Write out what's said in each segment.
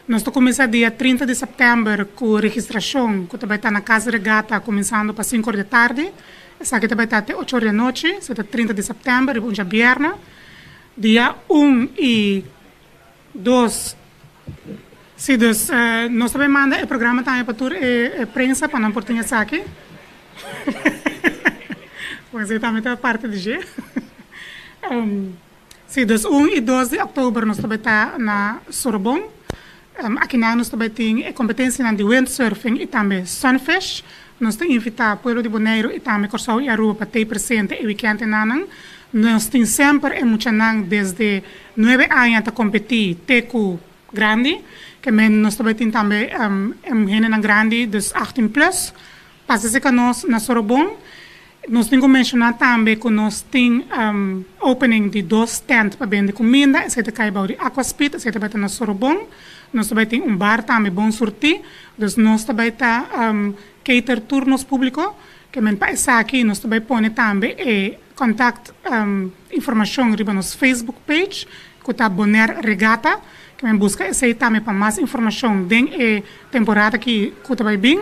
Nos ta kuminsá dia 30 di sèptèmber ku registrashon ku ta bai ta na Kas Regata kuminsando pa 5 or di tardi. Esaki ta bai ta te 8 or di anochi, esei ta 30 di sèptèmber riba un djabièrnè. Dia 1 i 2. Sí, dus nos ta bai manda e programa tambe pa tur e prensa pa nan por tin esaki. Pues esei tambe ta parti di dje. Sí, dus 1 i 2 di òktober nos ta bai ta na Sorobon. Akinan nos ta bai tin e kompetensianan di windsurfing i tambe sunfish. Nos ta invitá pueblo di Boneiru i tambe Kòrsou i Aruba pa tei presente e wikèntenanan. Nos tin semper e muchanan desde 9 aña ta kompetí te ku grandi. Ke men nos ta bai tin tambe e hendenan grandi, dus 18 plus. Pasa serka nos na Sorobon. Nos tin ku menshoná tambe ku nos tin opening di dos tent pa bende kuminda. Esei ta kai bou di Aquaspeed, esei ta bai ta na Sorobon. Nos ta bai tin un bar tambe bon surtí. Dus nos ta bai ta cater tur nos públiko. Ke men pa esaki nos ta bai pone tambe e contact informashon riba nos Facebook page ku ta Bonaire Regatta. Ke men buska esei tambe pa mas informashon den e temporada ki ku ta bai bin.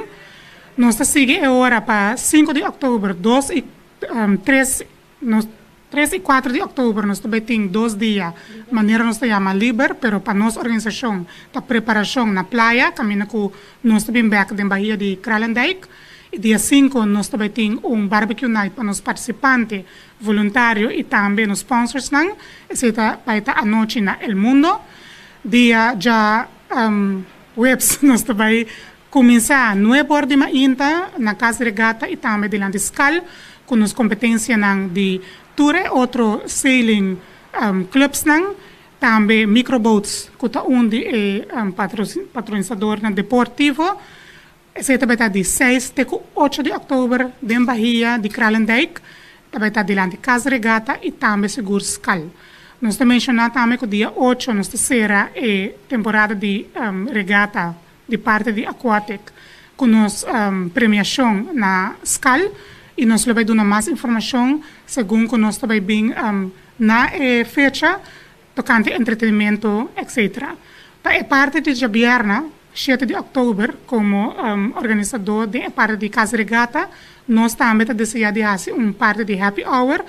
Nos ta sigui e ora pa 5 di òktober, 2 i 3, nos 3 i 4 di òktober nos ta bai tin 2 dia, manera nos ta yama liber, pero pa nos organisashon ta preparashon na playa, kaminda ku nos ta bin bèk den bahia di Kralendijk. I dia 5 nos ta bai tin un barbecue night pa nos partisipante, voluntario i tambe nos sponsorsnan. Esei ta bai ta anochi na El Mundo. Dia djaweps nos ta bai kuminsá 9 or di mainta na Kas Regata i tambe dilanti Skal ku nos kompetensianan di tur e otro sailing clubsnan, tambe microboats ku ta un di e patronisadornan deportivo. Esei ta bai ta di 6 te ku 8 di òktober den bahia di Kralendijk, ta bai ta dilanti Kas Regata i tambe sigur Skal. Nos ta menshoná tambe ku dia 8 nos ta sera e temporada di regata di parti di Aquatic ku nos premiashon na Skal i nos lo bai duna mas informashon segun ku nos ta bai bin na e fecha tokante entretenimento, etc. Pa e parti di djabièrnè, 7 di òktober, komo organisadó den e parti di Kas Regata, nos tambe ta deseá di hasi un parti di happy hour.